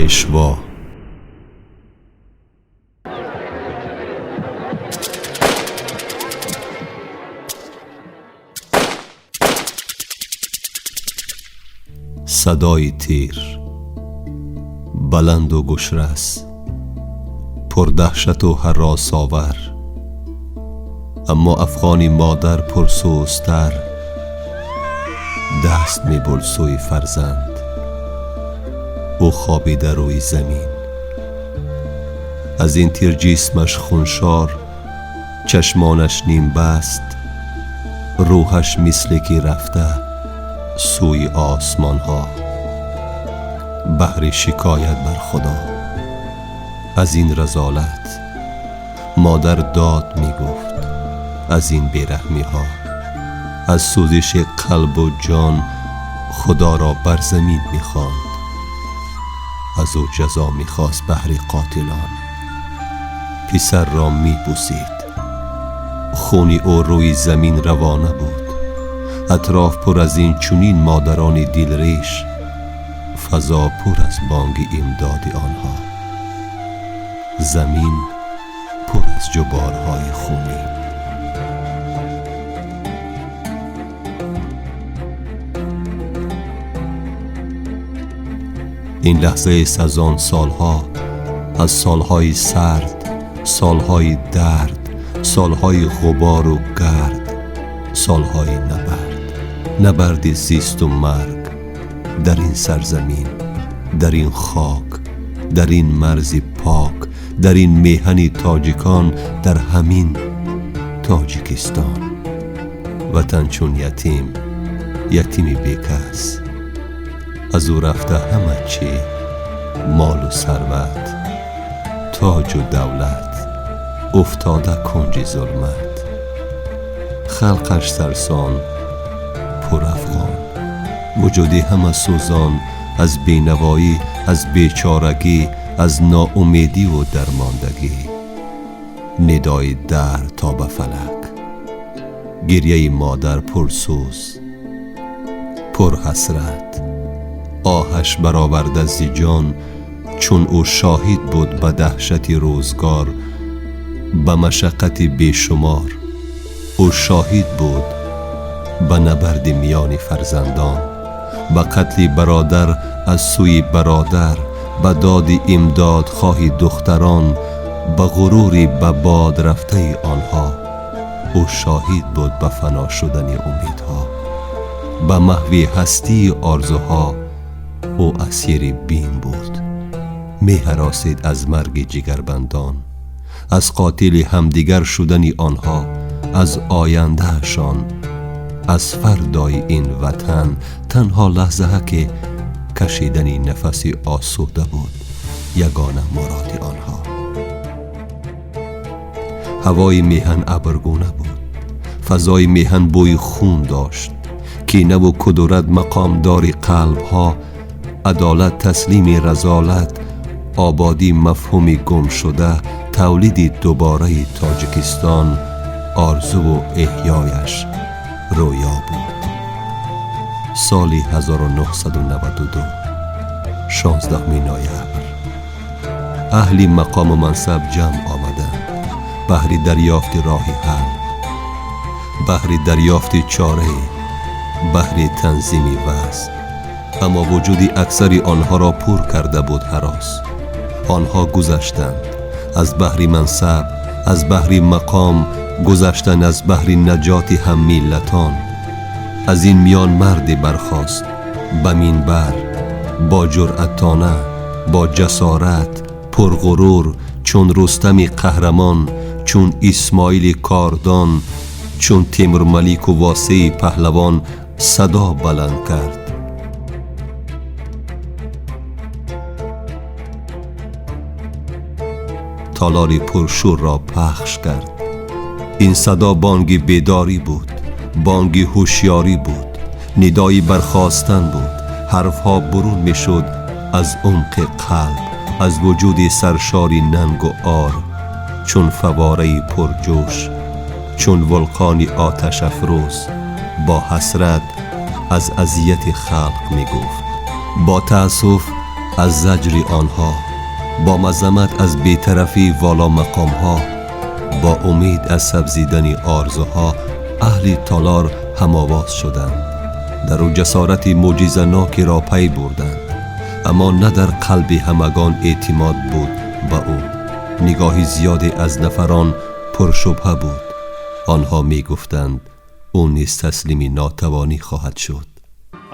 Пешво. Садои тир баланду гӯшрас, пурдаҳшату ҳаросовар, аммо афғони модар пурсӯзтар даст мебурд сӯи фарзанд. Ӯ хобида рӯи замин. Аз ин тир ҷисмаш хуншор, чашмонаш нимбаст, рӯҳаш мисле ки рафта сӯи осмонҳо баҳри шикоят бар Худо. Аз ин разолат модар дод мегуфт, аз ин бераҳмиҳо, аз сӯзиши қалбу ҷон Худоро бар замин мехонд, аз ӯ ҷазо мехост баҳри қотилон. Писарро мебусид, хуни ӯ рӯи замин равона буд. Атроф пур аз ин чунин модарони дилреш, фазо пур аз бонги имдоди онҳо, замин пур аз ҷуборҳои хунин. Ин лаҳзаест аз он солҳо, аз солҳои сард, солҳои дард, солҳои ғубору гард, солҳои набард, набарди зисту марг дар ин сарзамин, дар ин хок, дар ин марзи пок, дар ин меҳани тоҷикон, дар ҳамин Тоҷикистон. Ватан чун ятим, ятими бекас, аз ӯ рафта ҳама чӣ, молу сарват, тоҷу давлат, уфтода кунҷи зулмат. Халқаш сарсон, пурафғон, вуҷуди ҳама сӯзон аз бенавоӣ, аз бечорагӣ, аз ноумедиву дармондагӣ. Нидои дард то ба фалак, гирьяи модар пурсӯз, пурҳасрат, оҳаш бароварда зи ҷон, чун ӯ шоҳид буд ба даҳшати рӯзгор, ба машаққати бешумор. Ӯ шоҳид буд ба набарди миёни фарзандон, ба қатли бародар аз сӯи бародар, ба доди имдодхоҳи духтарон, ба ғурури ба бод рафтаи онҳо. Ӯ шоҳид буд ба фано шудани умедҳо, ба маҳви ҳастии орзуҳо. Ӯ асири бим буд, меҳаросид аз марги ҷигарбандон, аз қотили ҳамдигар шудани онҳо, аз ояндаашон, аз фардои ин ватан. Танҳо лаҳзаҳа ки кашидани нафаси осуда буд ягона муроди онҳо. Ҳавои меҳан абргуна буд, фазои меҳан бӯи хун дошт. Кинаву кудурат мақомдори қалбҳо, адолат таслими разолат, ободӣ мафҳуми гумшуда, тавлиди дубораи Тоҷикистон орзуву эҳёяш рӯё буд. Соли 1992, 16 ноябр, аҳли мақому мансаб ҷамъ омаданд баҳри дарёфти роҳи ҳал, баҳри дарёфти чорае, баҳри танзими вазъ. Аммо вуҷуди аксари онҳоро пур карда буд ҳарос. Онҳо гузаштанд аз баҳри мансаб, аз баҳри мақом, гузаштанд аз баҳри наҷоти ҳаммиллатон. Аз ин миён марде бархост ба минбар, бо ҷуръатона, бо ҷасорат, пурғурур, чун Рустами қаҳрамон, чун Исмоили кордон, чун Темурмалику Восеи паҳлавон садо баланд кард. Толори пуршӯрро пахш кард. Ин садо бонги бедорӣ буд, бонги ҳушёрӣ буд, нидои бархостан буд. Ҳарфҳо бурун мешуд аз умқи қалб, аз вуҷуди саршори нангу ор, чун фавораи пурҷӯш, чун вулқони оташафрӯз. Бо ҳасрат аз азияти халқ мегуфт, бо таассуф аз заҷри онҳо, бо мазаммат аз бетарафии воломақомҳо, бо умед аз сабзидани орзуҳо аҳли толор ҳамовоз шуданд. Дар ӯ ҷасорати мӯъҷизанокеро пай бурданд, аммо на дар қалби ҳамагон эътимод буд ба ӯ. Нигоҳи зиёде аз нафарон пуршубҳа буд. Онҳо мегуфтанд ӯ низ таслими нотавонӣ хоҳад шуд.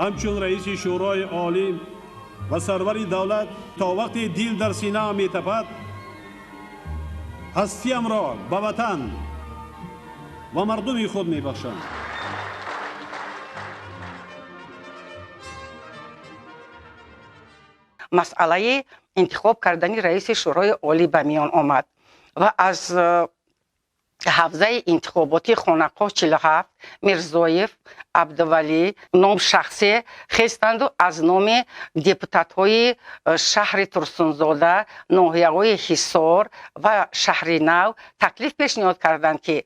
Ҳамчун раиси Шӯрои Олӣ ва сарвари давлат то вақте дил дар синаам метапад, ҳастиамро ба ватан ва мардуми худ мебахшам. Масъалаи интихоб кардани раиси Шӯрои Олӣ ба миён омад ва аз ҳавзаи интихоботи Хонақоҳ 47 Мирзоев Абдувалӣ ном шахсе хестанду аз номи депутатҳои шаҳри Турсунзода, ноҳияҳои Ҳисор ва Шаҳри Нав таклиф пешниҳод карданд, ки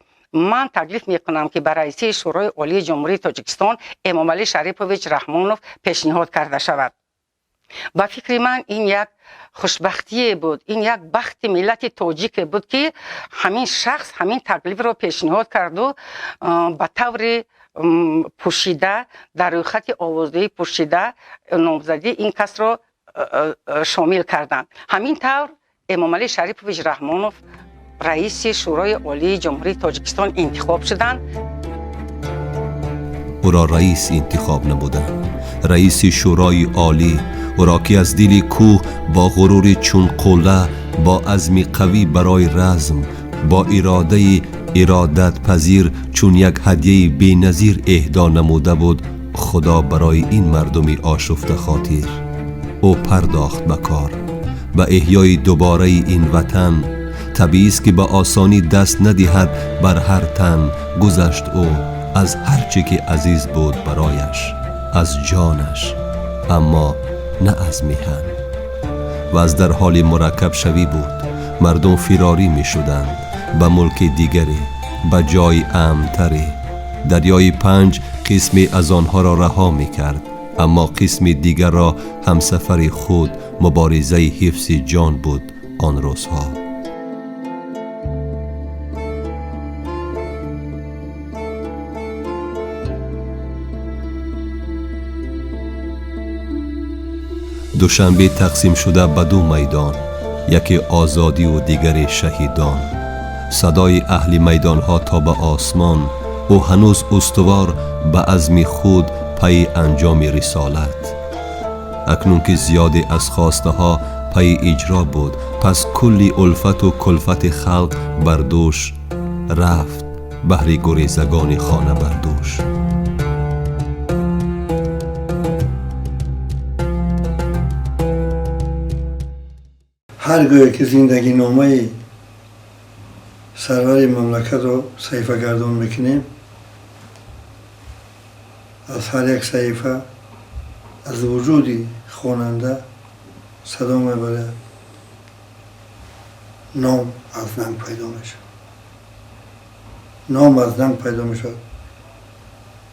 ман таклиф мекунам, ки ба раисии Шӯрои Олии Ҷумҳурии Тоҷикистон Эмомалӣ Шарипович Раҳмонов пешниҳод карда шавад. Ба фикри ман, ин як хушбахтие буд, ин як бахти миллати тоҷике буд, ки ҳамин шахс ҳамин таклифро пешниҳод карду ба таври пӯшида, дар рӯйхати овоздиҳӣ пӯшида номзадии ин касро шомил карданд. Ҳамин тавр Эмомалӣ Шарипович Раҳмонов раиси Шӯрои Олии Ҷумҳурии Тоҷикистон интихоб шуданд. Ӯро раис интихоб намуданд, раиси Шӯрои Олӣ. Ӯро, ки аз дили кӯҳ бо ғурури чун қулла, бо азми қавӣ барои разм, бо иродаи иродатпазир чун як ҳадияи беназир эҳдо намуда буд Худо барои ин мардуми ошуфта хотир. Ӯ пардохт ба кор, ба эҳёи дубораи ин ватан. Табиист, ки ба осонӣ даст надиҳад бар ҳар тан. Гузашт ӯ аз ҳар чӣ ки азиз буд барояш, аз ҷонаш, аммо на аз миҳан. Вазъ дар ҳоли мураккабшавӣ буд. Мардум фирорӣ мешуданд ба мулки дигаре, ба ҷои амнтаре. Дарёи Панҷ қисме аз онҳоро раҳо мекард, аммо қисми дигарро ҳамсафари худ. Муборизаи ҳифзи ҷон буд он рӯзҳо. Душанбе тақсим шуда ба ду майдон, яке озодиву дигаре шаҳидон. Садои аҳли майдонҳо то ба осмон. Ӯ ҳанӯз устувор ба азми худ пайи анҷоми рисолат. Акнун ки зиёде аз хостаҳо пайи иҷро буд, пас кулли улфату кулфати халқ бар дӯш рафт баҳри гурезагони хона бардӯш. Ҳар гоҳе ки зиндагиномаи сарвари мамлакатро саҳифагардон мекунем, аз ҳар як саҳифа аз вуҷуди хонанда садо мебарад: ном аз нанг пайдо мешавад, ном аз нанг пайдо мешавад,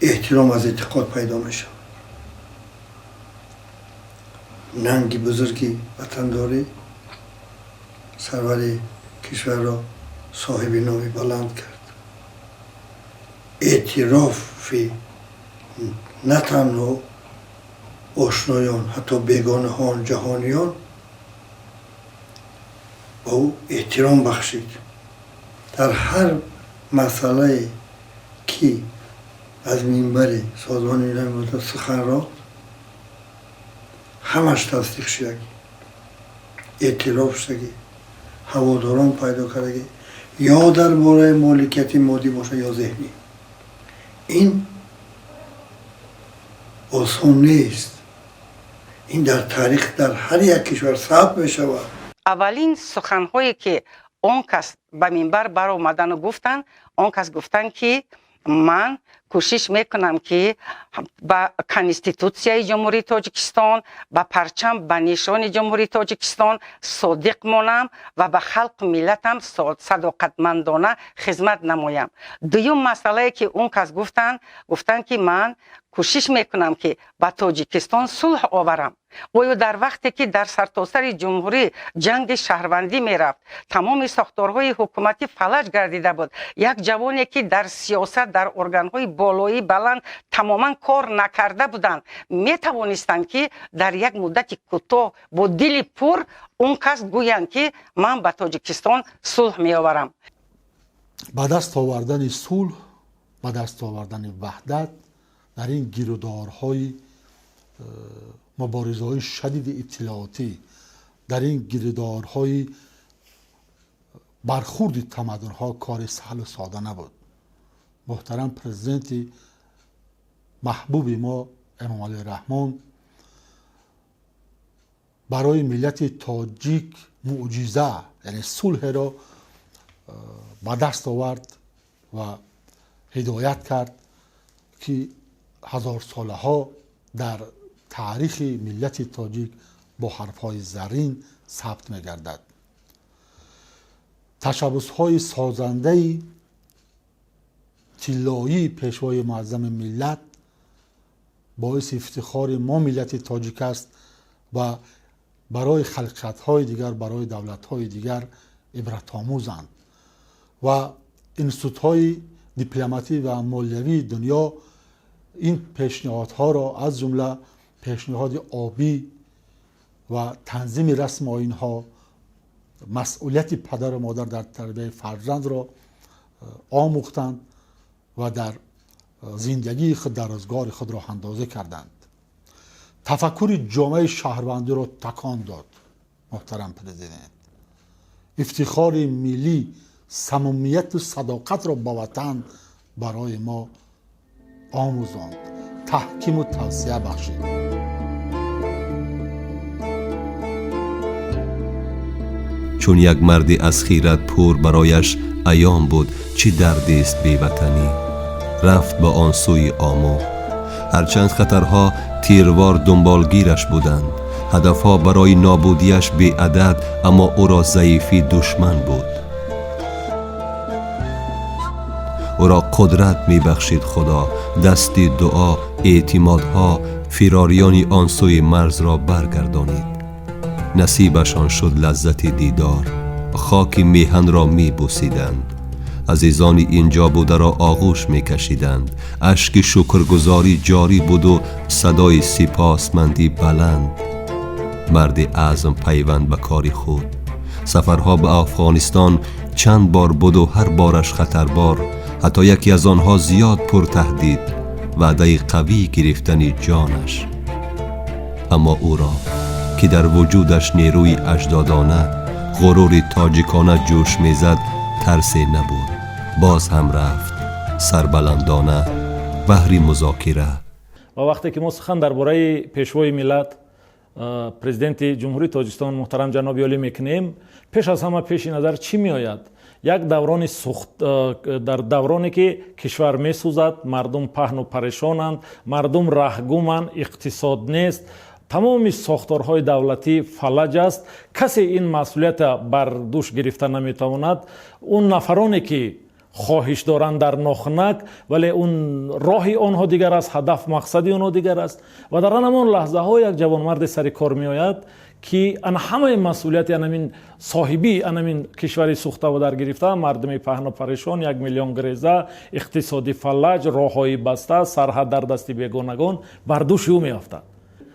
эҳтиром аз эътиқод пайдо мешавад. Нанги бузурги ватандорӣ сарвари кишварро соҳиби номи баланд кард. Эътирофи на танҳо ошноён, ҳатто бегонаҳон, ҷаҳониён ба ӯ эҳтиром бахшид. Дар ҳар масъалае ки аз минбари Созмони Милали Муттаҳид сухан ронд, ҳамаш тасдиқ шудагӣ, эътироф шудагӣ, ҳаводорон пайдо кардагӣ, ё дар бораи моликияти моддӣ бошад ё зеҳнӣ. Ин осон нест, ин дар таърих дар ҳар як кишвар сабт мешавад. Аввалин суханҳое ки он кас ба минбар баромадану гуфтанд, он кас гуфтанд, ки ман Кӯшиш мекунам, ки ба Конститутсияи Ҷумҳурии Тоҷикистон, ба парчам, ба нишони Ҷумҳурии Тоҷикистон содиқ монам ва ба халқу миллатам садоқатмандона хизмат намоям. Дуюм масъалае, ки он кас гуфтанд, ки ман кӯшиш мекунам, ки ба Тоҷикистон сулҳ оварам. Оё дар вақте ки дар сартосари ҷумҳурӣ ҷанги шаҳрвандӣ мерафт, тамоми сохторҳои ҳукуматӣ фалаҷ гардида буд, як ҷавоне, ки дар сиёсат, дар органҳои болоӣ баланд тамоман кор накарда буданд, метавонистанд, ки дар як муддати кӯтоҳ бо дили пур он кас гӯянд, ки ман ба Тоҷикистон сулҳ меоварам? Ба даст овардани сулҳ, ба даст овардани ваҳдат дар ин гирудорҳои муборизаҳои шадиди иттилоотӣ, дар ин гирудорҳои бархурди тамаддунҳо кори саҳлу сода набуд. Муҳтарам президенти маҳбуби мо Эмомалӣ Раҳмон барои миллати тоҷик мӯъҷиза, яъне сулҳеро ба даст овард ва ҳидоят кард, ки ҳазорсолаҳо дар таърихи миллати тоҷик бо ҳарфҳои заррин сабт мегардад. Ташаббусҳои созандаи тиллоии пешвои муаззами миллат боиси ифтихори мо миллати тоҷик аст ва барои халқиятҳои дигар, барои давлатҳои дигар ибратомӯзанд ва институтҳои дипломатӣ ва молиявии дунё ин пешниҳодҳоро, аз ҷумла пешниҳоди обӣ ва танзими расму оинҳо, масъулияти падару модар дар тарбияи фарзандро омӯхтанд ва дар зиндагии худ, дар рӯзгори худ роҳандозӣ карданд. Тафаккури ҷомеаи шаҳрвандиро такон дод муҳтарам президент. Ифтихори миллӣ, самимияту садоқатро ба ватан барои мо омӯзонд, таҳкиму тавсия бахшид. Чун як марди аз хират пур барояш аён буд, чӣ дардест беватанӣ. Рафт ба он сӯи Омо. Ҳарчанд хатарҳо тирвор дунболгираш буданд, ҳадафҳо барои нобудияш беадад, аммо ӯро заифӣ душман буд. Ӯро қудрат мебахшид Худо, дасти дуо, эътимодҳо фирориёни он сӯи марзро баргардонид. Насибашон шуд лаззати дидор, хоки меҳанро мебӯсиданд, азизони инҷо бударо оғӯш мекашиданд. Ашки шукргузорӣ ҷорӣ буду садои сипосмандӣ баланд. Марди азм пайванд ба кори худ. Сафарҳо ба Афғонистон чанд бор буду ҳар бораш хатарбор, ҳатто яке аз онҳо зиёд пуртаҳдид, ваъдаи қавӣ гирифтани ҷонаш. Аммо ӯро, ки дар вуҷудаш нерӯи аҷдодона, ғурури тоҷикона ҷӯш мезад, тарсе набуд. Боз ҳам рафт сарбаландона баҳри музокира. Ва вақте ки мо сухан дар бораи пешвои миллат, президенти Ҷумҳурии Тоҷикистон муҳтарам ҷаноби олӣ мекунем, пеш аз ҳама пеши назар чӣ меояд? Як даврони сухт, дар давроне ки кишвар месӯзад, мардум паҳну парешонанд, мардум раҳгуманд, иқтисод нест, тамоми сохторҳои давлатӣ фалаҷ аст, касе ин масъулията бар дӯш гирифта наметавонад. Он нафароне ки хоҳиш доранд дар нохунак, вале он роҳи онҳо дигар аст, ҳадаф мақсади онҳо дигар аст. Ва дар ҳамон лаҳзаҳо як ҷавонмарде сари кор меояд, ки ана ҳамаи масъулияти анамин соҳибии анамин кишвари сӯхтаву даргирифта, мардуми паҳну парешон, 1 миллион греза, иқтисоди фалаҷ, роҳҳои баста, сарҳад дар дасти бегонагон, бар дӯши ӯ меафтад.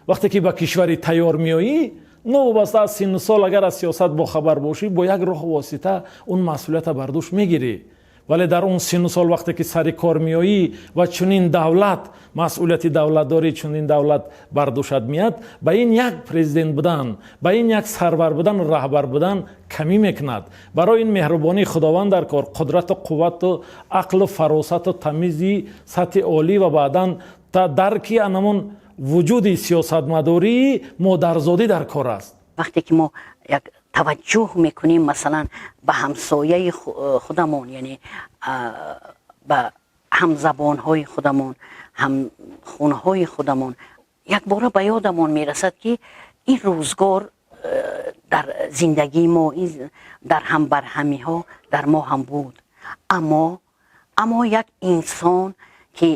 Вақте ки ба кишвари тайёр меоӣ, новобаста аз синну сол, агар аз сиёсат бохабар бошӣ, бо як роҳу восита он масъулията бар дӯш мегирӣ. Вале дар он синну сол, вақте ки сари кор меоӣ ва чунин давлат, масъулияти давлатдорӣ, чунин давлат бар дӯшат меяд, ба ин як президент будан, ба ин як сарвар будан, раҳбар будан камӣ мекунад. Барои ин меҳрубонии Худованд дар кор, қудрату қуввату ақлу фаросату тамизи сатҳи олӣ ва баъдан дарки анамон вуҷуди сиёсатмадории модарзодӣ дар кор аст. Вақте ки мо як таваҷҷӯҳ мекунем, масалан, ба ҳамсояи худамон, яъне ба Ҳамзабонҳои худамон, ҳамхонаҳои худамон якбора ба ёдамон мерасад, ки ин рӯзгор дар зиндагии мо, ин дар ҳамбарҳамиҳо дар мо ҳам буд. Аммо як инсон, ки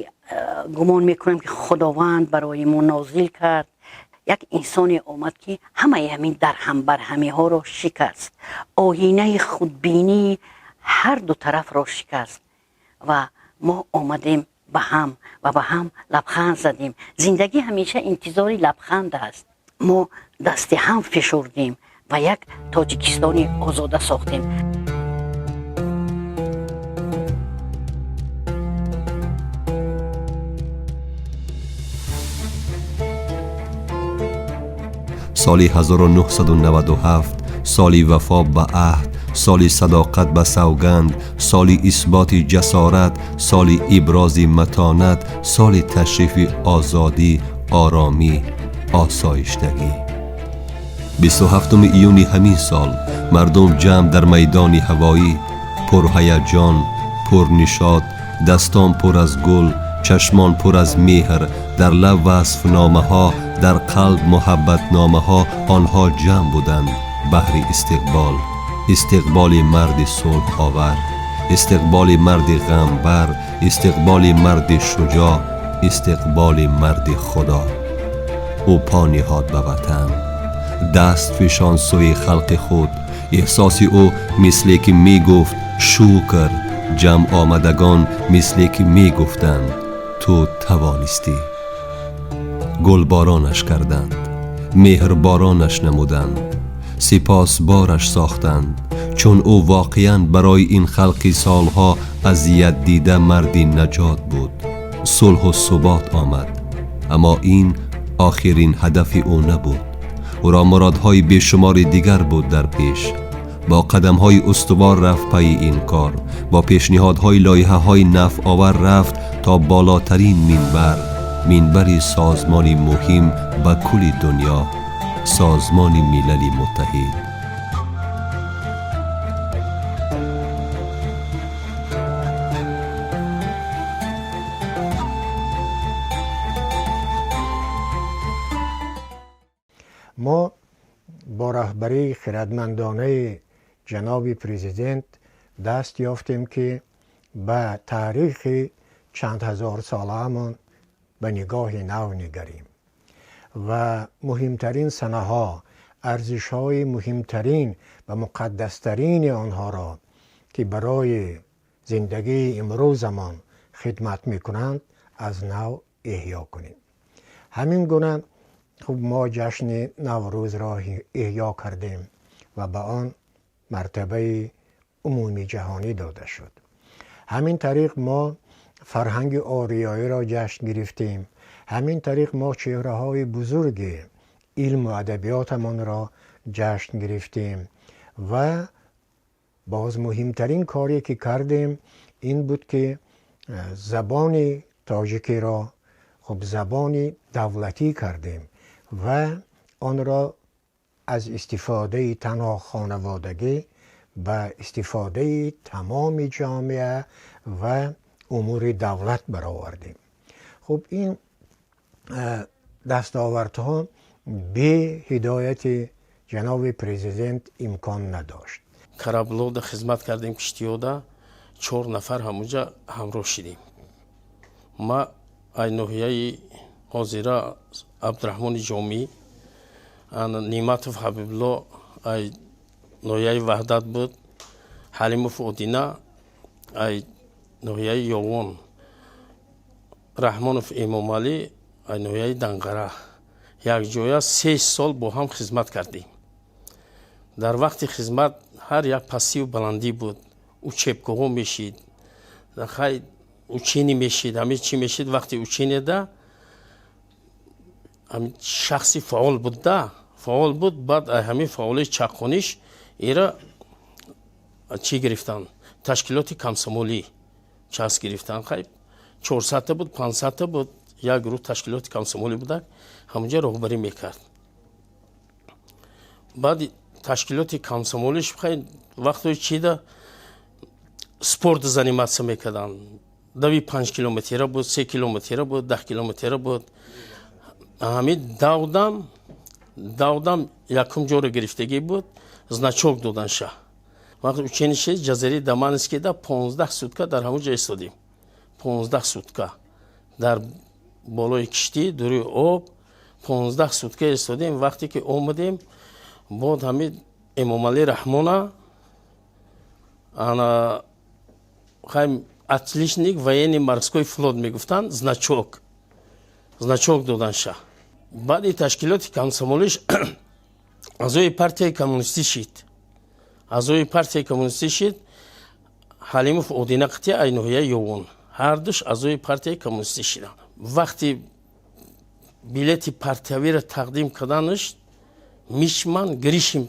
гумон мекунам, ки Худованд барои мо нозил кард, як инсоне омад, ки ҳамаи ҳамин дарҳамбарҳамиҳоро шикаст, оинаи худбинии ҳар ду тарафро шикаст ва мо омадем ба ҳам ва ба ҳам лабханд задем. Зиндагӣ ҳамеша интизори лабханд аст. Мо дасти ҳам фишурдем ва як Тоҷикистони озода сохтем. Соли 1997, соли вафо ба аҳд, соли садоқат ба савганд, соли исботи ҷасорат, соли ибрози матонат, соли ташрифи озодӣ, оромӣ, осоиштагӣ. 27 июни ҳамин сол мардум ҷамъ дар майдони ҳавоӣ, пурҳаяҷон, пурнишот, дастон пур аз гул, чашмон пур аз меҳр, дар лаб васфномаҳо, дар қалб муҳаббатномаҳо, онҳо ҷамъ буданд баҳри истиқбол, истиқболи марди сулҳовар, истиқболи марди ғамбар, истиқболи марди шуҷоъ, истиқболи марди Худо. Ӯ по ниҳод ба ватан, даст фишон сӯи халқи худ. Эҳсоси ӯ мисле ки мегуфт: «Шукр». Ҷамъ омадагон мисле ки мегуфтанд: «Ту тавонистӣ». Гулборонаш карданд, меҳрборонаш намуданд, сипосбораш сохтанд, чун ӯ воқеан барои ин халқи солҳо азият дида марди наҷот буд. Сулҳу субот омад, аммо ин охирин ҳадафи ӯ набуд. Ӯро муродҳои бешумори дигар буд дар пеш. Бо қадамҳои устувор рафт пайи ин кор, бо пешниҳодҳои лоиҳаҳои нафъовар рафт то болотарин минбар, минбари созмони муҳим ба кулли дунё, Созмони Милали Муттаҳид. Мо бо раҳбарии хирадмандонаи ҷаноби президент даст ёфтем, ки ба таърихи чанд ҳазорсолаамон ба нигоҳи нав нигарем ва муҳимтарин санаҳо, арзишҳои муҳимтарин ва муқаддастарини онҳоро, ки барои зиндагии имрӯзамон хидмат мекунанд, аз нав эҳё кунем. Ҳамин гуна хуб мо ҷашни Наврӯзро эҳё кардем ва ба он мартабаи умумии ҷаҳонӣ дода шуд. Ҳамин тариқ мо фарҳанги ориёиро ҷашн гирифтем. Ҳамин тариқ мо чеҳраҳои бузурги илму адабиётамонро ҷашн гирифтем ва боз муҳимтарин коре, ки кардем, ин буд, ки забони тоҷикиро хуб забони давлатӣ кардем ва онро аз истифодаи танҳо хонаводагӣ ба истифодаи тамоми ҷомеа ва умури давлат баровардем. Хуб, ин дастовардҳо бе ҳидояти ҷаноби президент имкон надошт. Кораблода хизмат кардем, киштиёда чор нафар ҳамуҷа ҳамроҳ шидем. Ма ай ноҳияи ҳозира Абдураҳмони Ҷомӣ, Ниматов Ҳабибулло ай ноҳияи Ваҳдат буд, Ҳалимов Одина ай ноҳияи Ёвон, Раҳмонов Эмомалӣ ай ноҳияи Данғара. Якҷоя 3 сол бо ҳам хизмат кардем. Дар вақти хизмат ҳар як пастию баландӣ буд, учебкаҳо мешид, хай, учение мешид, ҳамин чӣ мешид. Вақти ученияда шахси фаъол будда, фаъол буд. Баъд ҳамин фаъолии чаққониш ира чӣ гирифтанд, ташкилоти комсомолӣ часп гирифтанд. Хай, 400-та буд, 500-та буд, як гурӯҳ ташкилоти комсомолӣ будак, ҳамонҷа роҳбарӣ мекард. Баъди ташкилоти комсомолиш, хай, вақтои чида спорт заниматься мекарданд. Дави 5 километра буд, 3 километра буд, 10 километра буд. Ҳамин давдам якум ҷоро гирифтагӣ буд, значок додан ша. Вақт ученище ҷазираи Даманскида 15 сутка дар ҳамон ҷо истодем. 15 сутка дар болои киштӣ дури об 15 сутка истодем. Вақте ки омадем, бод ҳамин Эмомалӣ Раҳмона ана хай отличник военный морской флот мегуфтанд, значок додан ша. Баъди ташкилоти комсомолиш аъзои партияи коммунистӣ шид. Аъзои партияи коммунистӣ шид Ҳалимов Одина қити ай ноҳияи Ёвон. Ҳардуш аъзои партияи коммунистӣ шиданд. Вақти билети партиявиро тақдим карданаш Мишман Гришин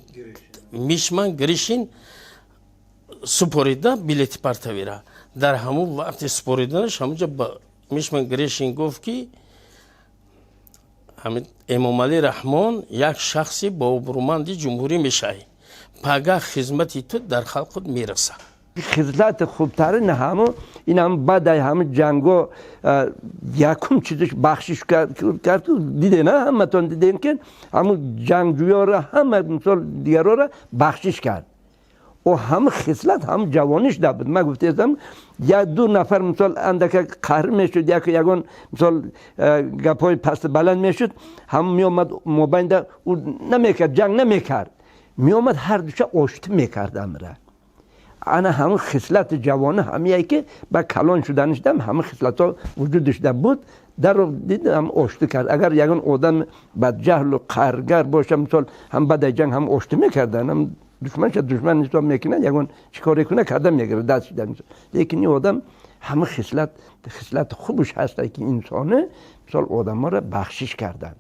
супорида билети партиявира. Дар ҳамун вақти супориданаш ҳамунҷа Мишман Гришин гуфт, ки Эмомалӣ Раҳмон як шахси бообрӯманди ҷумҳурӣ мешавӣ. Пага хизмати ту дар халқут мерасад. Хизлати хубтарин ҳамун ин ҳам баъд ҳамун ҷанго якум чизаш бахшиш кард. Дидем, ҳаматон дидем, ки ҳамун ҷангҷӯёро, ҳама мисол дигарора бахшиш кард. О ҳама хислат ҳам ҷавониш да буд. Ман гуфтаам, як ду нафар мисол андака қаҳр мешуд, як ягон мисол гапҳои паст баланд мешуд, ҳам меомад мобайнда, ӯ намекард, ҷанг намекард, меомад ҳар душа оштӣ мекард амра. Ана ҳамун хислати ҷавона ҳамияе ки ба калон шуданаш дам ҳамун хислатҳо вуҷудаш да буд, даро дидам оштӣ кард. Агар ягон одам бадҷаҳлу қаҳргар боша, мисол ҳам баъди ҷанг ҳам оштӣ мекардан, ҳам душманша душман ҳисоб мекунад, ягон чӣ коре кунад карда мегирад даст шуда. Лекин ин одам ҳама хислати хубаш ҳаст, ки инсоне мисол одамҳоро бахшиш кардан.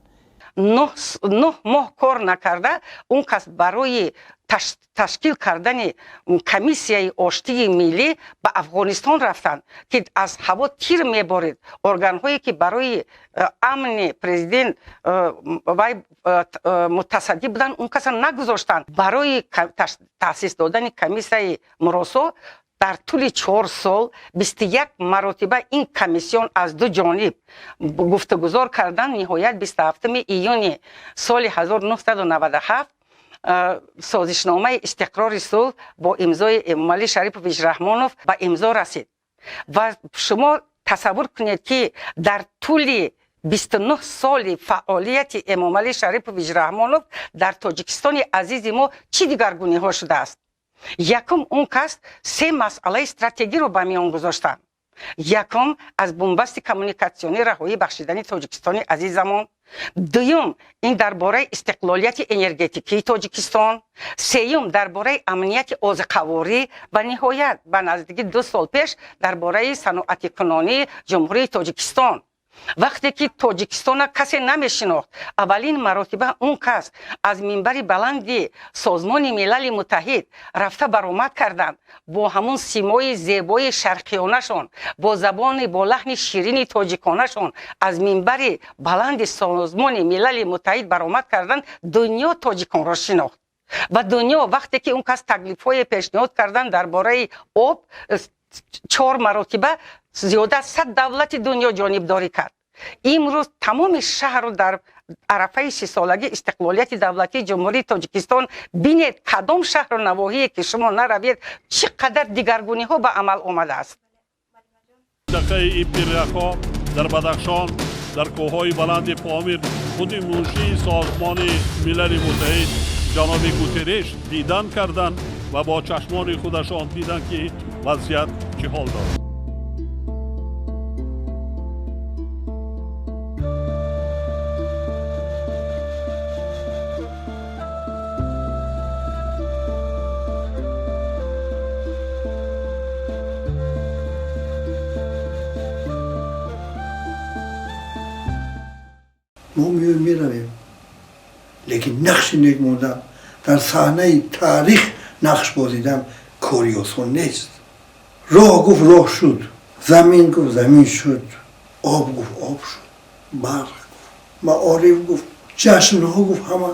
9 моҳ кор накарда, он кас барои ташкил кардани комиссияи оштии миллӣ ба Афғонистон рафтанд, ки аз ҳаво тир меборид. Органҳое ки барои амни президент вай мутасаддӣ буданд, он каса нагузоштанд. Барои таъсис додани комиссияи муросо дар тӯли 4 сол 21 маротиба ин комиссион аз ду ҷониб гуфтугузор карданд. Ниҳоят 27 июни соли 1997 созишномаи истиқрори сулҳ бо имзои Эмомалӣ Шарипович Раҳмонов ба имзо расид. Ва шумо тасаввур кунед, ки дар тӯли 29 соли фаъолияти Эмомалӣ Шарипович Раҳмонов дар Тоҷикистони азизи мо чӣ дигаргуниҳо шудааст. Якум, он кас 3 масъалаи стратегиро ба миён гузоштанд. Якум, аз бунбасти коммуникатсионӣ раҳоӣ бахшидани Тоҷикистони азизамон. Дуюм, ин дар бораи истиқлолияти энергетикии Тоҷикистон. Сеюм, дар бораи амнияти озиқаворӣ ва ниҳоят ба наздики 2 сол пеш дар бораи саноатикунонии Ҷумҳурии Тоҷикистон. Вақте ки Тоҷикистона касе намешинохт, аввалин маротиба он кас аз минбари баланди Созмони Милали Муттаҳид рафта баромад карданд бо ҳамун симои зебои шарқиёнашон, бо забони бо лаҳни ширини тоҷиконашон аз минбари баланди Созмони Милали Муттаҳид баромад карданд, дунё тоҷиконро шинохт. Ва дунё вақте ки он кас таклифҳое пешниҳод карданд дар бораи об, 4 маротиба зиёда аз 100 давлати дунё ҷонибдорӣ кард. Имрӯз тамоми шаҳру дар арафаи 30-солагии истиқлолияти давлатии Ҷумҳурии Тоҷикистон бинед, кадом шаҳру навоҳие ки шумо наравед, чӣ қадар дигаргуниҳо ба амал омадааст. Минтақаи Ибтиряхо дар Бадахшон, дар кӯҳҳои баланди Помир худи муншии Созмони Милали Муттаҳид ҷаноби Гутерреш дидан карданд ва бо чашмони худашон диданд, ки вазъият чӣ ҳол дорад. Мо меоем, меравем, лекин нақши нек мондан дар саҳнаи таърих, нақш бозидан кори осон нест. Роҳ гуфт роҳ шуд, замин гуфт замин шуд, об гуфт об шуд, барқ гуфт, маориф гуфт, ҷашнҳо гуфт, ҳама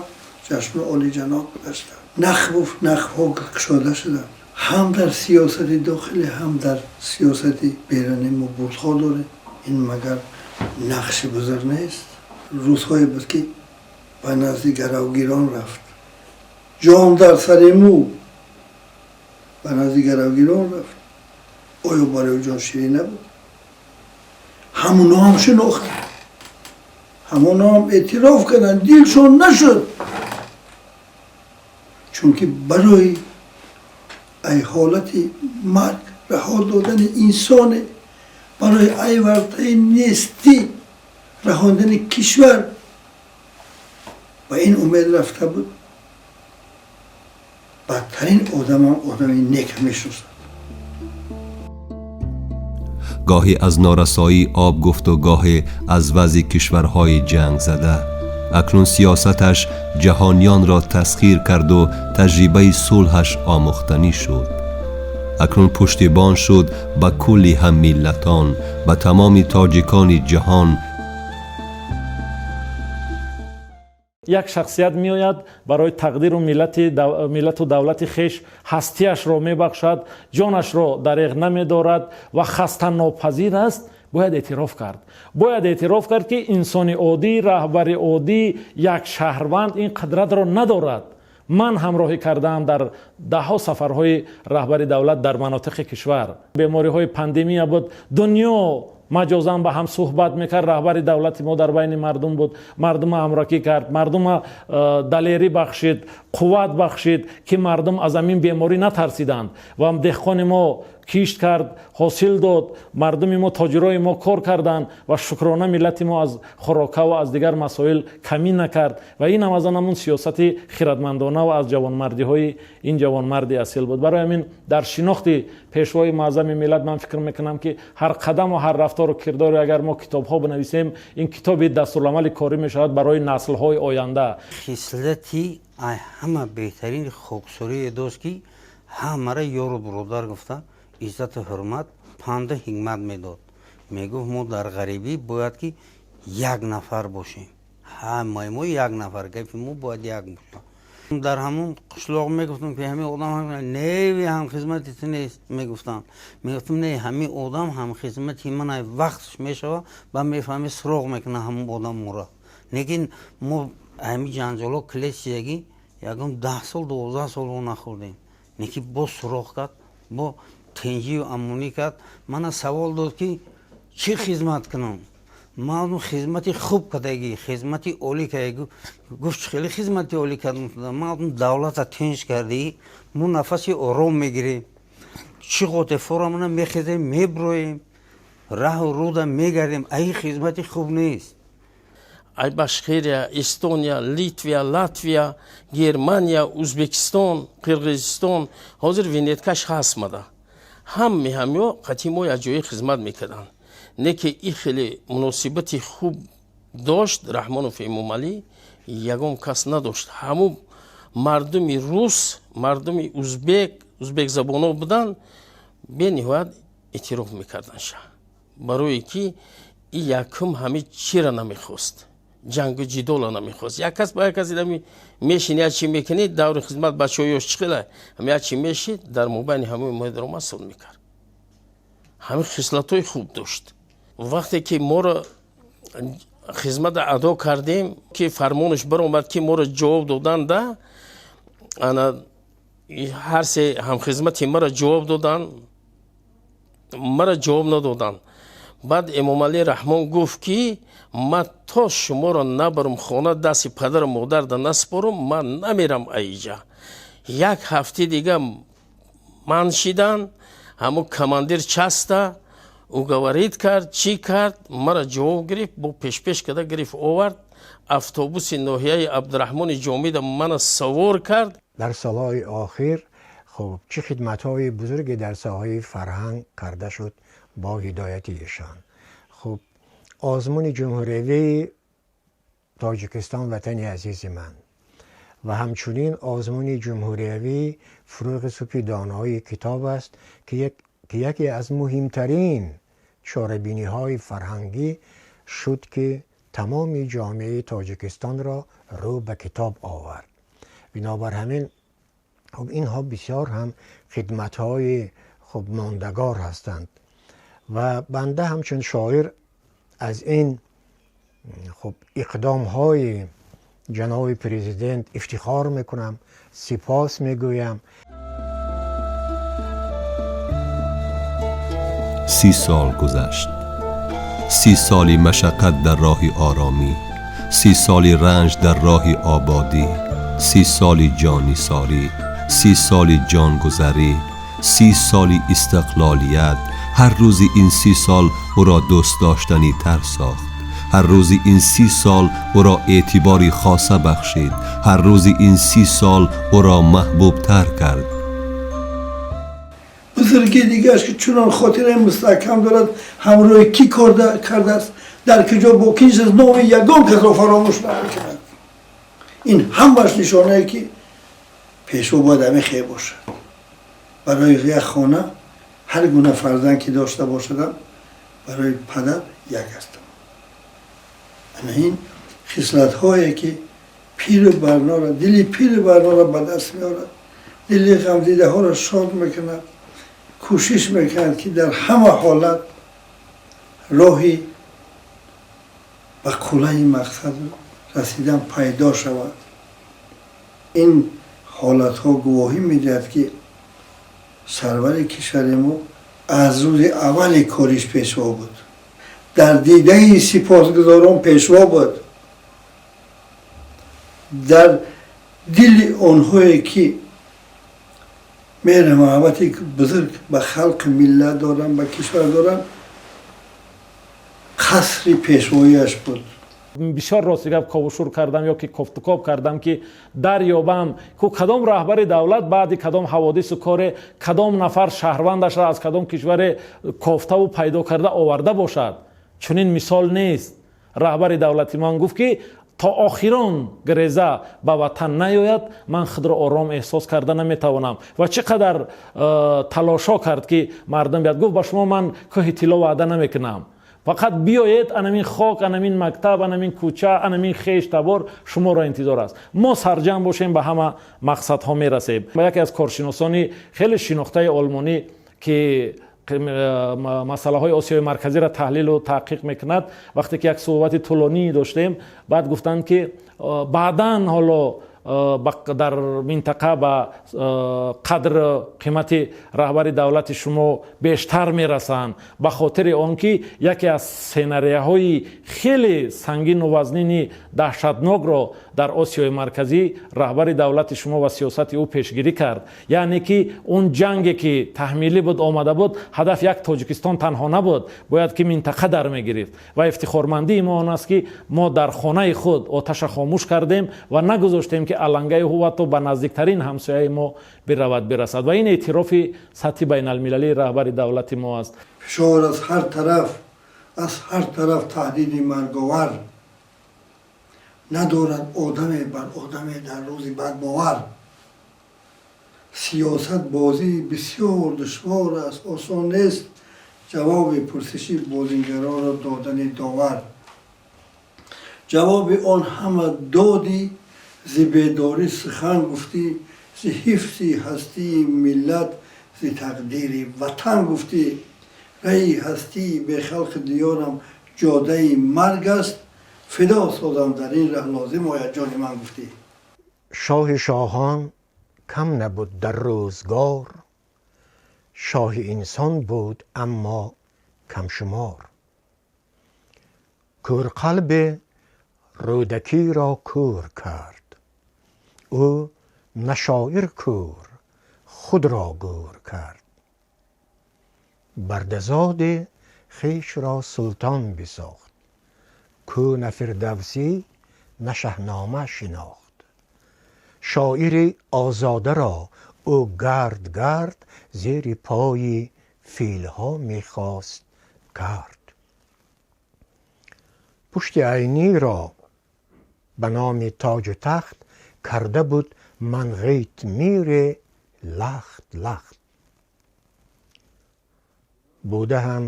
ҷашну олиҷаноб гузаштанд, нах гуфт, нахҳо кушода шуданд. Ҳам дар сиёсати дохилӣ, ҳам дар сиёсати берунӣ мо бурдҳо дорем. Ин магар нақши бузург нест? Рӯзҳое буд, ки ба назди гаравгирон рафт, ҷон дар сари мӯ ба назди гаравгирон рафт. Оё барои ҷон ширин набуд? Ҳамуно ҳам шинохтанд, ҳамоно ҳам эътироф карданд, дилшон нашуд, чунки барои ай ҳолати марг раҳо додани инсоне, барои ай вартаи нестӣ раҳондани кишвар ба ин умед рафта буд. Бадтарин одамам одами нека мешиносад. Гоҳе аз норасоии об гуфту, гоҳе аз вазъи кишварҳои ҷангзада. Акнун сиёсаташ ҷаҳониёнро тасхир карду таҷрибаи сулҳаш омӯхтанӣ шуд. Акнун пуштибон шуд ба кулли ҳаммиллатон, ба тамоми тоҷикони ҷаҳон. Як шахсият меояд, барои тақдиру миллату давлати хеш ҳастиашро мебахшад, ҷонашро дареғ намедорад ва хастанопазир аст. Бояд эътироф кард, бояд эътироф кард, ки инсони оддӣ, раҳбари оддӣ, як шаҳрванд ин қудратро надорад. Ман ҳамроҳӣ кардаам дар даҳҳо сафарҳои раҳбари давлат дар манотиқи кишвар. Бемориҳои пандемия буд, дунё маҷозан ба ҳам суҳбат мекард. Раҳбари давлати мо дар байни мардум буд, мардума ҳамроҳӣ кард, мардума далерӣ бахшид, қувват бахшид, ки мардум аз ҳамин беморӣ натарсиданд. Ва деҳқони мо кишт кард, ҳосил дод, мардуми мо, тоҷирои мо кор карданд ва шукрона миллати мо аз хӯрока ва аз дигар масоил камӣ накард. Ва ин ҳам аз он ҳамун сиёсати хиратмандона ва аз ҷавонмардиҳои ин ҷавонмарди асил буд. Барои ҳамин дар шинохти пешвои муаззами миллат ман фикр мекунам, ки ҳар қадаму ҳар рафтору кирдоре агар мо китобҳо бинависем, ин китоби дастурамали корӣ мешавад барои наслҳои оянда. Хислати ҳама беҳтарини хоксорие дошт, ки ҳамаро ёру бародар гуфта иззату ҳурмат, панду ҳикмат медод. Мегуфт, мо дар ғарибӣ бояд ки як нафар бошем, ҳамаи мо як нафар, гапи мо бояд як бошад. Дар ҳамун қишлоқ мегуфтам, ки ҳамин одам неви ҳамхизмати ту нест, мегуфтам. Мегуфтам, не, ҳамин одам ҳамхизмати ман, вақтш мешава ба мефаҳми, суроғ мекуна ҳамун одам моро. Лекин мо ҳамин ҷанҷоло клесиягӣ ягон 10 сол, 12 сол нахӯрдем. Лекин боз суроғ кард, бо тинҷию амонӣ кард. Мана савол дод, ки чӣ хизмат кунам. Ман хизмати хуб кардагӣ, хизмати олӣ кардагӣ. Гуфт, хеле хизмати олӣ кардам. Ман давлата тинҷ кардӣ, мо нафаси ором мегирем, чӣ хотефорамона мехезем, меброем, раҳу руда мегардем. Аи хизмати хуб нест. Ай Башкирия, Эстония, Литвия, Латвия, Германия, Узбекистон, Қирғизистон, ҳозир винеткаш ҳаст мада. Ҳамми ҳамё қати мо якҷоя хизмат мекарданд. Не ки и хеле муносибати хуб дошт Раҳмонов Эмомалӣ, ягон кас надошт. Ҳамун мардуми рус, мардуми узбек, узбекзабоно буданд, бениҳоят эътироф мекарданд ша. Барое ки и якум ҳами чира намехост, ҷангу ҷидола намехост. Як кас ба як кас мешини, як чи мекунӣ, даври хизмат бачаҳо ёш чӣ хела, ҳами як чи мешид, дар мобайни ҳамаи медаромад, суд мекард. Ҳамин хислатҳои хуб дошт. Вақте ки моро хизмата адо кардем, ки фармонаш баромад, ки моро ҷавоб доданда, ана ҳар се ҳамхизмати маро ҷавоб доданд, маро ҷавоб надоданд. Баъд Эмомалӣ Раҳмон гуфт, ки ман то шуморо набарам хона, дасти падару модарда наспорам, ман намерам аиҷа. Як ҳафти дига ман шидан, ҳамун командир часта уговорить кард, чӣ кард, мара ҷавоб гирифт, бо пешпеш карда гирифт, овард автобуси ноҳияи Абдураҳмони Ҷомида, мана савор кард. Дар солҳои охир хуб чӣ хидматҳои бузурге дар соҳаи фарҳанг карда шуд бо ҳидояти эшон. Хуб, озмуни ҷумҳуриявии Тоҷикистон ватани азизи ман ва ҳамчунин озмуни ҷумҳуриявии фурӯғи субҳи донои китоб аст, ки яке аз муҳимтарин чорабиниҳои фарҳангӣ шуд, ки тамоми ҷомеаи Тоҷикистонро рӯ ба китоб овард. Бинобар ҳамин خب اینها بسیار هم خدمت‌های خب ماندگار هستند و بنده همچون شاعر از این خب اقدام‌های جناب پرزیدنت افتخار میکنم، سپاس میگویم. 30 سال گذشت. 30 سالی مشقت در راه آرامی، 30 سالی رنج در راه آبادی، 30 سالی جانیساری، 30 سالی جانگذری، 30 سالی استقلالیت. هر روزی این 30 سال او را دوست داشتنی تر ساخت. هر روزی این 30 سال او را اعتباری خاصه بخشید. هر روزی این 30 سال او را محبوب تر کرد. بزرگی دیگرش که چنان خاطره مستحکم دارد، همراه کی کار کرده است، در کجا با کی از نام یگان کس را فراموش نمیکند. این همش نشانه که پیشوا باید همه خیر باشد. برای یک خانه هر گونه فرزند که داشته باشدم برای پدر یک هستم. این خصلت هایی که پیر برنا را، دل پیر برنا را به دست میارد، دل غمدیده ها را شاد میکند، کوشش میکند که در همه حالت راهی به قله مقصد رسیدن پیدا شود. این حالت ها گواهی میدهد که سرور کشور ما از روز اول کارش پیشوا بود، در دیده سپاسگزاران پیشوا بود، در دل آنهایی که مهر محبت بزرگ به خلق ملت دارن، به کشور دارن، قصر پیشواییش بود. бисёр рости гап ковушур кардам ё ки кофтукоб кардам ки дарёбам ку кадом раҳбари давлат баъди кадом ҳаводису коре кадом нафар шаҳрвандашро аз кадом кишваре кофтаву пайдо карда оварда бошад. Чунин мисол нест. Раҳбари давлати ман гуфт ки то охирон греза ба ватан наёяд, ман худро ором эҳсос карда наметавонам. Ва чӣ қадар талошо кард ки мардум биёд. Гуфт ба шумо ман кӯҳи тилло ваъда намекунам, фақат биёед анамин хок, анамин мактаб, анамин кӯча, анамин хеш табор шуморо интизор аст. Мо сарҷам бошем, ба ҳама мақсадҳо мерасем. Ба яке аз коршиносони хеле шинохтаи олмонӣ ки масъалаҳои Осиёи Марказиро таҳлилу таҳқиқ мекунад, вақте ки як суҳбати тӯлонӣ доштем, баъд гуфтанд ки баъдан ҳоло дар минтақа ба қадр қимати раҳбари давлати шумо бештар мерасанд, ба хотири он ки яке аз сценарияҳои хеле сангину вазнини даҳшатнокро дар Осиёи Марказӣ раҳбари давлати шумо ва сиёсати ӯ пешгирӣ кард. Яъне ки он ҷанге ки таҳмилӣ буд, омада буд, ҳадаф як Тоҷикистон танҳо набуд, бояд ки минтақа дар мегирифт. Ва ифтихормандии мо он аст ки мо дар хонаи худ оташа хомӯш кардем ва нагузоштем ки алангаи ҳувватро ба наздиктарин ҳамсояи мо биравад, бирасад. Ва ин эътирофи сатҳи байналмилалии раҳбари давлати мо аст. Фишор аз ҳар тараф, аз ҳар тараф таҳдиди марговар надорад одаме бар одаме дар рӯзи бадбовар. Сиёсат бозии бисёр душвор аст, осон нест ҷавоби пурсиши бозингаронро додани довар. Ҷавоби он ҳама додӣ, зи бедорӣ сухан гуфтӣ, зи ҳифзи ҳастии миллат, зи тақдири ватан гуфтӣ. Раи ҳастии бехалқи диёрам ҷодаи марг аст, фидо созам дар ин раҳ лозим ояд ҷони ман гуфтӣ. Шоҳи шоҳон кам набуд дар рӯзгор, шоҳи инсон буд аммо камшумор. Кӯрқалбе Рӯдакиро кӯр кард, ӯ на шоир кӯр, худро гӯр кард. Бардазоде хешро султон бисохт, кӯ на Фирдавсӣ на Шаҳнома шинохт. Шоири озодаро ӯ гард гард зери пои филҳо мехост кард. Пушти Айниро ба номи тоҷу тахт карда буд манғит мире лахт лахт. Буда ҳам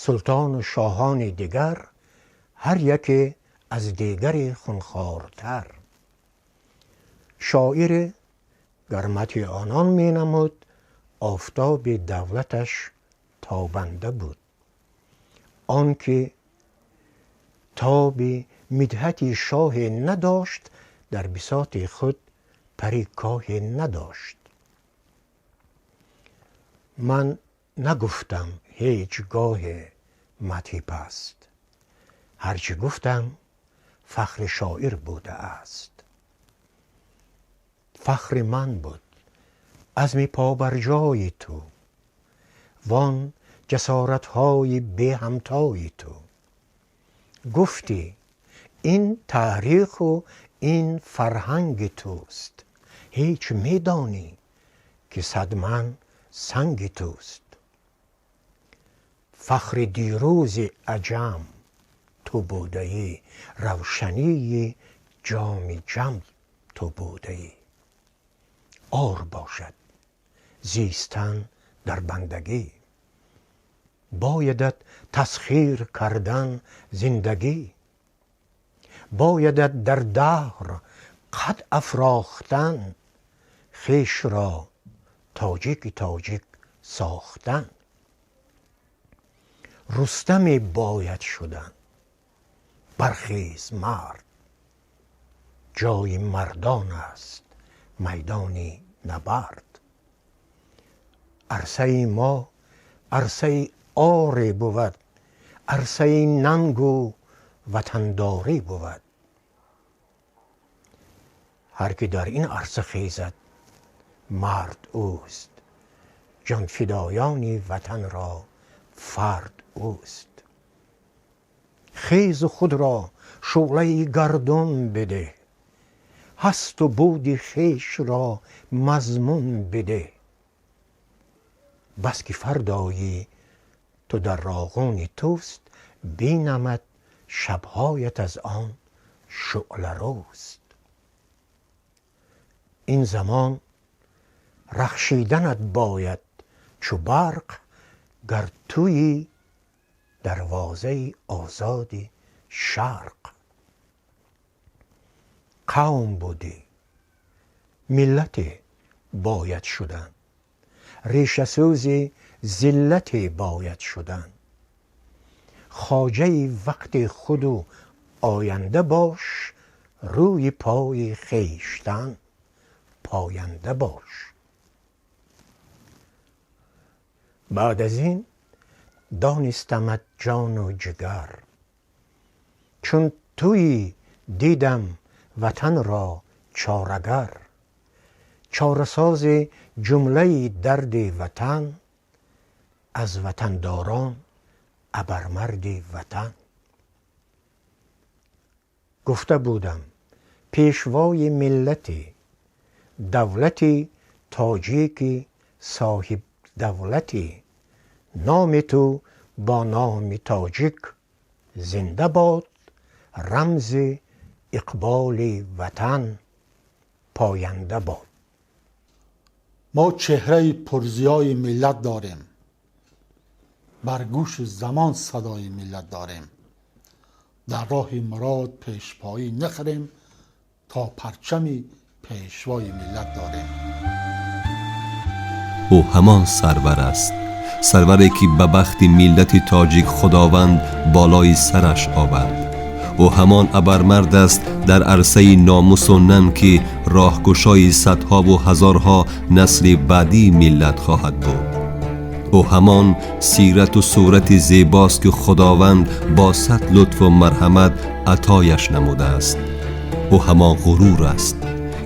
султону шоҳони дигар, ҳар яке аз дигаре хунхортар. Шоире Гар мадҳи онон менамуд, офтоби давлаташ тобанда буд. Он ки тоби мидҳати шоҳе надошт, дар бисоти худ пари коҳе надошт. Ман нагуфтам ҳеҷ гоҳе мадҳи паст, ҳарчи гуфтам фахри шоир будааст. Фахри ман буд азми побарҷои ту, вон ҷасоратҳои беҳамтои ту. Гуфтӣ ин таъриху ин фарҳанги туст, ҳеҷ медонӣ ки садман санги туст. Фахри дирӯзи аҷам ту будаӣ, равшании ҷоми ҷам ту будаӣ. Ор бошад зистан дар бандагӣ, боядат тасхир кардан зиндагӣ. Боядат дар даҳр қад афрохтан, хешро тоҷики тоҷик сохтан. Рустаме бояд шудан, бархез мард, ҷои мардон аст майдони набард. Арсаи мо арсаи оре бувад, арсаи нангу ватандорӣ бувад. Ҳар ки дар ин арса хезад мард ӯст, ҷонфидоёни ватанро фард ӯст. Хезу худро шӯълаи гардун бидеҳ, ҳасту буди хешро мазмун бидеҳ. Бас ки фардои ту дар роғуни туст, бинамад шабҳоят аз он шӯъларӯст. Ин замон рахшиданат бояд чу барқ, гар туи дарвозаи озоди шарқ. Қавм будӣ, миллате бояд шудан, решасӯзи зиллате бояд шудан. Хоҷаи вақти худу оянда бош, рӯи пои хештан поянда бош. Баъд аз ин донистамат ҷону ҷигар, чун туи дидам ватанро чорагар. Чорасози ҷумлаи дарди ватан, аз ватандорон абармарди ватан. Гуфта будам пешвои миллати, давлати тоҷики соҳибдавлатӣ. Номи ту бо номи тоҷик зинда бод, рамзи иқболи ватан поянда бод. Мо чеҳраи пурзиёи миллат дорем, бар гӯши замон садои миллат дорем. Дар роҳи мурод пешпоӣ нахӯрем, то парчами пешвои миллат дорем. Ӯ ҳамон сарвар аст, сарваре ки ба бахти миллати тоҷик худованд болои сараш овард. Ӯ ҳамон абармард аст дар арсаи номусу нанг, ки роҳкушои садҳову ҳазорҳо насли баъдии миллат хоҳад буд. Ӯ ҳамон сирату сурати зебост, ки худованд бо сад лутфу марҳамат атояш намудааст. Ӯ ҳамон ғурур аст,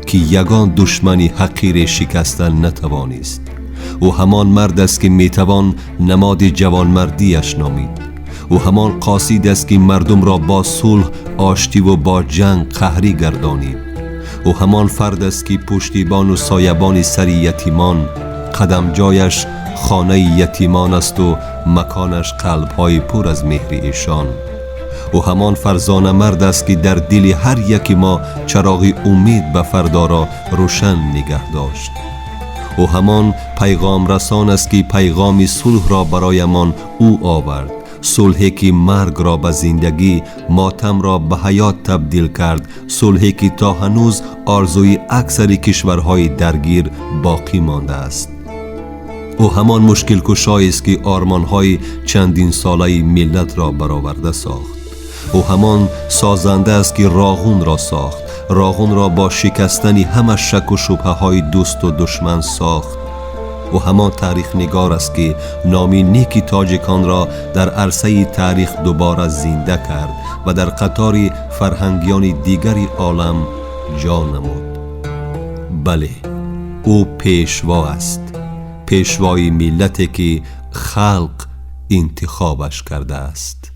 ки ягон душмани ҳақире шикаста натавонист. Ӯ ҳамон мард аст, ки метавон намоди ҷавонмардиаш номид. Ӯ ҳамон қосид аст, ки мардумро бо сулҳ оштиву бо ҷанг қаҳрӣ гардонид. Ӯ ҳамон фард аст, ки пуштибону соябони сари ятимон, қадамҷояш хонаи ятимон асту маконаш қалбҳои пур аз меҳри эшон. Ӯ ҳамон фарзонамард аст, ки дар дили ҳар яки мо чароғи умед ба фардоро рӯшан нигаҳ дошт. Ӯ ҳамон пайғомрасон аст, ки пайғоми сулҳро бароямон ӯ овард. Сулҳе ки маргро ба зиндагӣ, мотамро ба ҳаёт табдил кард, сулҳе ки то ҳанӯз орзуи аксари кишварҳои даргир боқӣ мондааст. Ӯ ҳамон мушкилкушоест, ки ормонҳои чандинсолаи миллатро бароварда сохт. Ӯ ҳамон созанда аст, ки Роғунро сохт, Роғунро бо шикастани ҳама шаку шубҳаҳои дӯсту душман сохт. Ӯ ҳамон таърихнигор аст, ки номи неки тоҷиконро дар арсаи таърих дубора зинда кард ва дар қатори фарҳангиёни дигари олам ҷо намуд. Бале, ӯ пешво аст, пешвои миллате, ки халқ интихобаш кардааст.